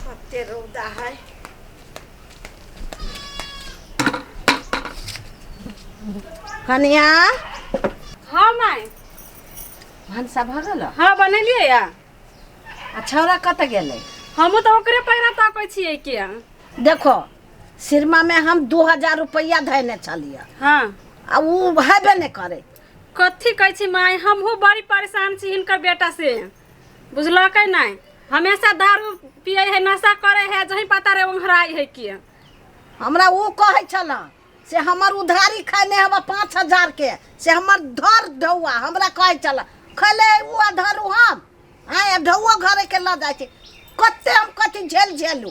कते रौदा है। कनिया। हाँ माय। भनसा भऽ गेल? हाँ, बनेलियै या। आ छौड़ा कतऽ गेलै? हमहूँ तऽ ओकरे पैरा ताकै छियै के। देखो, सिरमा में हम 2000 रुपया धैने छलियै। हाँ। आ उ हेबे नहि करे। कथी कहै छी माय, हमहूँ बड़ी परेशान छी हिनकर बेटा से, बुझलकै नहि? हमेशा दारू पियै है, नशा करे है, जहीं पता रहे ओंघराइ है के। हमरा उ कहै छल से हमर उधारी खैने हवा 5000 के, से हमर धर ढौआ हमरा कहै छल खैले उ आ धरू हम आँय, आ ढौआ घरे के लऽ जाइ छै। कते हम कथी झेल झेलू।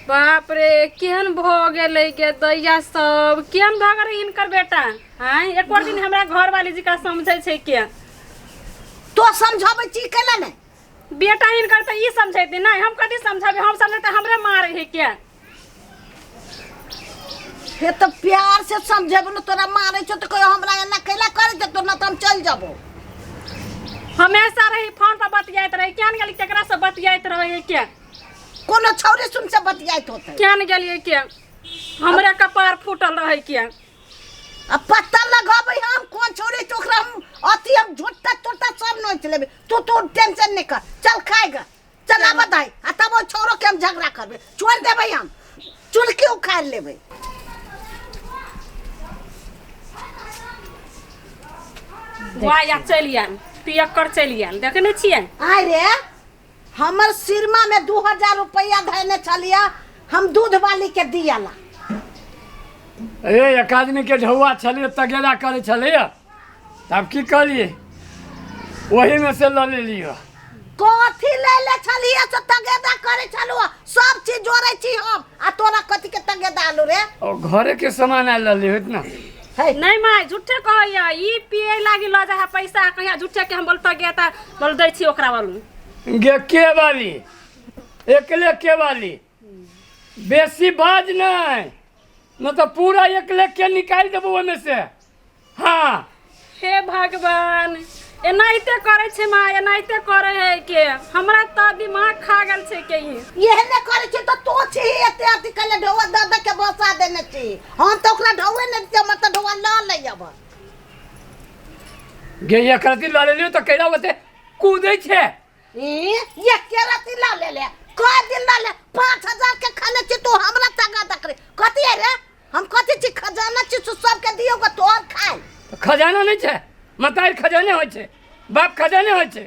बाप रे, केहन भऽ गेलै गे दैया सब, केहन भऽ गेलै हिनकर बेटा आँय। एक दिन हमरा घर वाली जी का समझै छै के। तो समझाबै छी केला नहि? बेटा हिनकर तऽ ई समझैते नहि, हम कथी समझाबै? हम समझैते हमरे मारै है के। हे, तऽ प्यार से समझेबो न, तोरा मारै छौ तऽ कहियो हमरा एना कैला करै छै तो, न तऽ हम चलि जबो। हमेशा रही फोन पर बतियाइत रही, केहन गेली, केकरा से बतियाइत रहे है के? कोनो छौरी सुन से बतियाइत होतै। केहन गेलियै के, हमरे कपार फूटल रहे के। आ पत्ता लगबै हम कोन छौरी छै ओकरा, हम अथी हम झोटा तोटा सब नोच लेबै। तू तू टेंशन नहीं कर, चल खाएगा, चल आबऽ दाइ। आ तब ओहि छौड़ो के हम झगड़ा करबै, छोड़ देबै, हम चुड़की उखाड़ि लेबै। वाह, या चलि आयल पियक्कर, चलि आयल, देखै नहि छियै? आय रे, हमर सिरमा में 2000 रुपया धैने छलियै हम दूध वाली के दियाला। ए, एक आदमी के ढौआ छलियै, तगेदा करै छलैया, तब की कहलियै, ओहीमे से लऽ लेलियै। कथी ले ले छलियै से तगेदा करै छलु? सब चीज जोड़ै छी हम, आ तोरा कथी के तगेदा आलू रे? और घरे के सामान आयल रहलै होत ना। है। नहीं माय, झूठे कहैया, ई पिए लागी लऽ जा है पैसा, कहिया झूठे के हम बोलता गया ता बोल दै छी ओकरा वालू। गे के वाली, एकले के वाली, बेसी बाज नहीं न तऽ पूरा एकले के निकालि देबो ओहिमे से। हाँ। हे भगवान, एनाहिते करै छै माँ, एनाहिते करै है के, हमरा तऽ दिमाग खा गेल छै के ई। एहने करै छै तऽ तो छी एते अथी कले ढौआ दऽ दऽ के बसा देने छी। हम तऽ ओकरा ढौए नहि दियै, हमर तऽ ढौआ लऽ लै अब। गे, एक रत्ती लऽ लेलियौ तऽ कैला ओते कूदै छै? ई ये रत्ती लऽ ले ले, कय दिन लऽ ले, 5000 के खाने छी तू हमरा तगा दकरे कथी है रे? हम कथी छी, खजाना छी से सबके दियौ ग तोहर खाय? तऽ खजाना नहि छै मतारी, खजाने होइ छै, बाप खजाने होइ छै।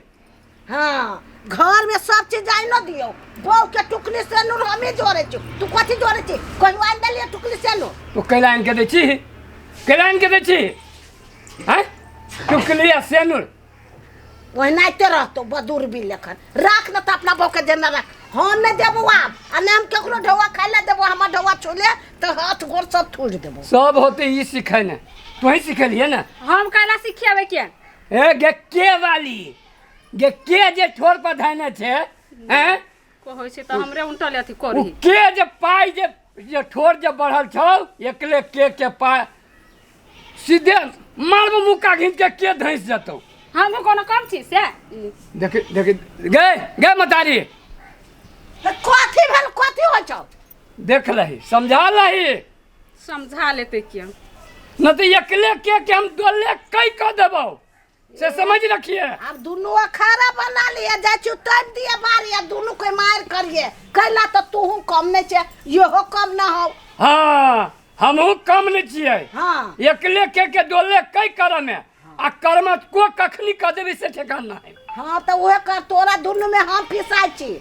हाँ, घर में सब चीज आइनो दियौ। बहू के टुकली सेनुर हमी जोड़े छी, तू कथी जोड़े छी? कहियो आनि देलियै टुकली सेनुर? तू कैला आनि के दै छी? कैला आनि के दै छी आँय टुकली आ सेनुर? ओनाहिते रहतौ बदूर भी लेखन। राख न तऽ अपना बहू के जेना राख, हम नहि देबो आब, आ नहि हम केकरो ढौआ खाय लए देबो। हमर ढौआ छूले तऽ हाथ गोर सब थोड़ि देबो। सब होते ई सिखै ने तोही सिखेलियै ने। हम कैला सिखेबै के? ए गे के वाली, गे के जे ठोर पर धैने छै हैं? कहै छै तऽ हमरे उनटल अथी ओ करही। के जे पाइ जे जे ठोर जे बढ़ल छौ, एकले के पाइ सीधे मारबो मुक्का घींच के के धंसि जेतौ। हमहूँ कोनो कम छी से? देख देख, गे गे मतारी। तऽ कथी भेल, कथी होइ छौ? देख लही, समझा लही। समझा लेतै के। न तऽ एकले के हम दोले कई कऽ देबौ से समझ रखिए। आब दुनू अखाड़ा बना लिए जाइ छी, उतारि दिए बारी, आ दुनू के मारि करिए। कैला तऽ तूहू कम नहि छै, इहो कम न हो। हाँ, हमहूँ कम नहि छियै। हाँ। एकले के डोले कई करमे आ कर्म को कखनी कऽ देबै से ठेकान नहि। हाँ, तऽ उहे कर, तोरा दुनू में हम पिसाइ छी,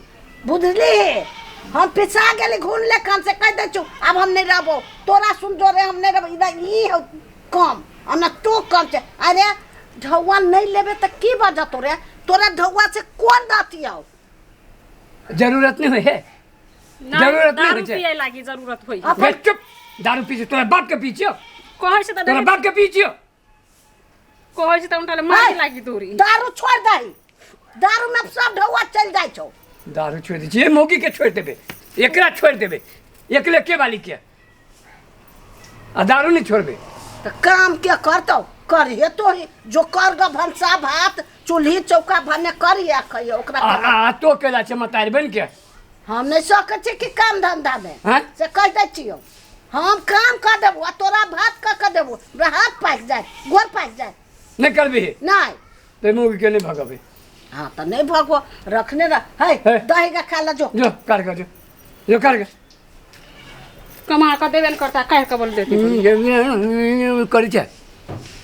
बुझली? हम पिसा गेली घून ले कान से कहि दै छु, आब हम नहि रहबो तोरा सुन जोरे, हम नहि रहबो। इधर ई हौ कम आ न तू कम छै। अरे, ढौआ नहि लेबे तऽ की बजतो रे? तोरा ढौआ से कोन अथी हौ? जरूरत नहीं होइ है। नहि, जरूरत नहि दारू होइ छै। पिए लागी जरूरत होइ। गे चुप, दारू पी तोरा बाप के पी छियौ? कहै छै तऽ तोरा बाप के पी छियौ? कहै छै तऽ उनटा मारे है। लागी दूरी। दारू छोड़ दही, दारू में सब ढौआ चलि जाइ छौ। दारू छोड़ि दै छियै, मौगी के छोड़ि देबै, एकरा छोड़ि देबै, एकले के वाली के, आ दारू नहि छोड़बै। तऽ काम के करतौ? करिहे तो ही जो कर ग, भनसा भात चूल्ही चौका भने करिहे, कहियो ओकरा आ आ तो केला छै मतारी बनि के? हम नहीं सकै छी कि काम धंधा में हैं? से कह दै छियौ हम काम कऽ देबो आ तोरा भात कऽ कऽ देबो हमरा हाथ पाकि जाए गोर पाकि जाए नहि करबिही नहीं तऽ मौगी के नहि भगबै हाँ तऽ नहीं भगो रखने रह है हे। दही का खा ला जो जो काट कर जो जो काट कर कमा कऽ देबे ने करता काहे कऽ बोल देती करै छै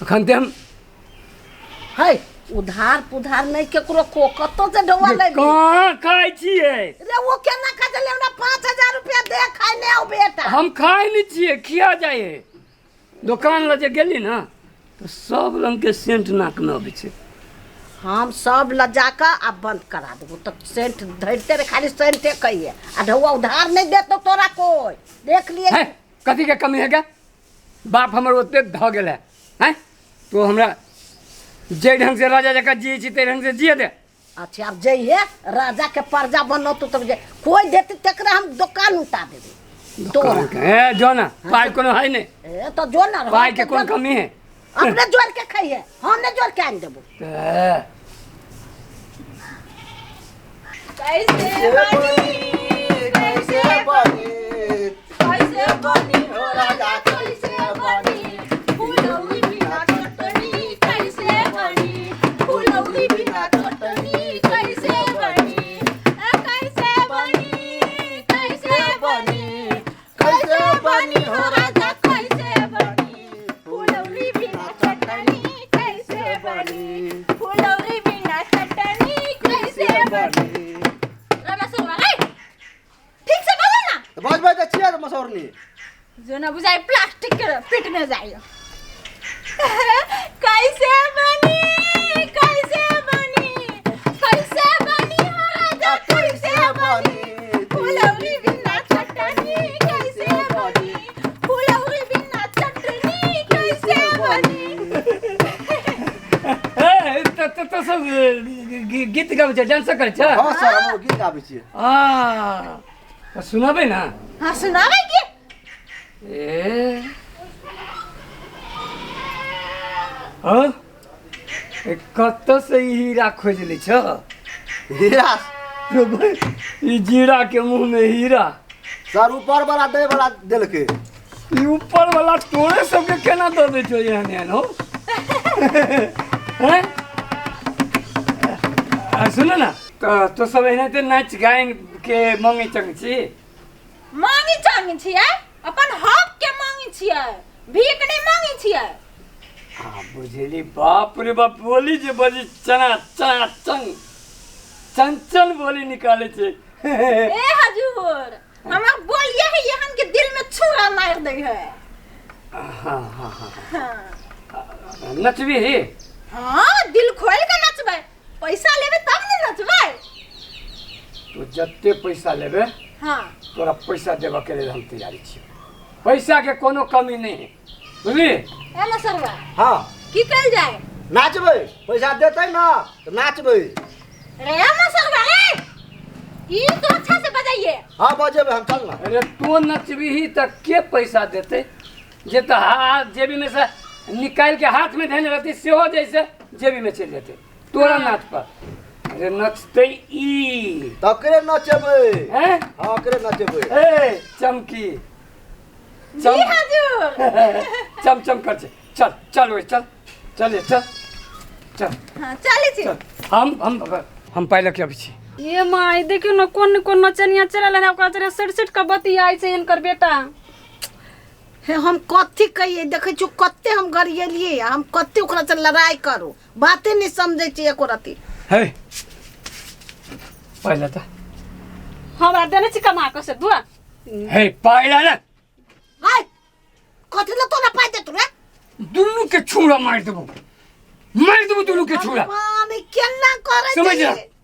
एखन तऽ हम है उधार पुधार नहीं केकरो को कतौ से ढौआ लेबी कहाँ खाइ छियै रे वो केना खा चले हमरा 5000 रुपया दे खाइ नहीं आउ बेटा हम खाइ नहि छियै खिया जाइ है दोकान लऽ जे गेली ने तऽ सब रङ्गके सेंट नाकमे अबै छै हम सब ल जाकऽ आ बंद करा देबो तऽ सेंट धरिते रे खाली सेंटे कहिए आ ढौआ उधार नहीं देतो तोरा कोई देख लिए है कथीके कमी है क्या बाप हमर ओते धऽ गेल है हैं तो हमरा जाहि ढङ्गसँ राजा जकाँ जियै छी ताहि ढङ्गसँ जिए दे अच्छा अब जइहे राजा के प्रजा बनो तो तब जे कोई देते तकरा हम दुकान उठा देबे तोरा ए जो ना पाइ कोनो है नहि ए तो जो ना पाइ के कोन कमी है अपने जोड़ के खाइए हम नहीं जोड़ के आन देबो तऽ कैसे बनी कैसे बनी कैसे बनी हो राजा कैसे बनी फुलौरी बिना चटनी कैसे बनी फुलौरी बिना चटनी कैसे बनी आ, कैसे बनी कैसे बनी कैसे बनी हो राजा कैसे बनी फुलौरी बिना चटनी कैसे बनी फुलौरी बिना चटनी कैसे बनी रमेश भाई ठीक से बोलो ना बजबै तऽ छियै तऽ मसौरनी जो ना बुझाए प्लास्टिक के पेट में जाए कैसे बनी कैसे बनी कैसे बनी हो राजा कैसे बनी फुलौरी बिना चटनी कैसे बनी फुलौरी बिना चटनी कैसे बनी ए त त सब गीत गाबै छै डांस करै छै हँ सर हम गीत गाबै छियै आ तऽ सुनाबै ने हाँ सुनावे की ए हँ ए, कतऽसँ ई हीरा खोजि लै छ हीरा ई जीरा के मुँहमे हीरा सर ऊपर वाला दै वाला देलकै ई ऊपर वाला तोरे सबके केना दऽ दै छौ एहन एहन हो हैं? आ, सुन न तऽ तो सब एनाहिते नाच गाइन के मंगै चंग छी मांगी चांगी छियै अपन हक के मांगी छियै भीख नहि मांगी छियै हाँ बुझली बाप रे बाप बोली जे बजी चना चना चंग चंचल बोली निकाले छै ए हजूर हमरा बोलिए है एहन के दिल में छुरा मार दै है हाँ हाँ हाँ हाँ नचबी ही हाँ दिल खोल के नचबै पैसा लेबै तब ने नचबै तू जते पैसा लेबे हाँ तोरा पैसा देबऽ के लेल हम तैयारी छी पैसा के कोनो कमी नहीं है बुझली ए ना सरवा हाँ की कल जाए नाचबै पैसा देतै ना तऽ नाचबै रे मसरवा रे ई तो अच्छा से बजाइए हाँ बजेबै हम चल ना अरे तू नचबीही तऽ के पैसा देतै जे तऽ हाथ जेबी में से निकालि के हाथ में धेने रहतै सेहो जैसे जेबी में चलि जेतै तोरा नाच पर अरे नचतै ई तकरे नचेबै हैं हाँ ओकरे नचेबै ए चमकी जी चम हजूर चम चम कर छै चल चल ओए चल चल चल चल हाँ चलै छी चल हम हम हम पाइ लऽ के अबै छी ये माय देखियौ ने कोन कोन नचनिया चलल है ओकरा चले सट सट के बतियाइ छै हिनकर बेटा हे हम कथी कहिए देखै छियौ कते हम गरिएलियै हम कते ओकरा से लड़ाइ करू बाते नहि समझै छियै एको रत्ती हे पाइ लऽ तऽ हमरा देने छी कमा कऽ से दुआ हे पाइ लऽ ने हाय कथी लए तोरा पाइ देतौ रे दुनू के छुरा मारि देबो मारि देबो दुनू के छुरा भगवान, ई केना करै समझ छै जा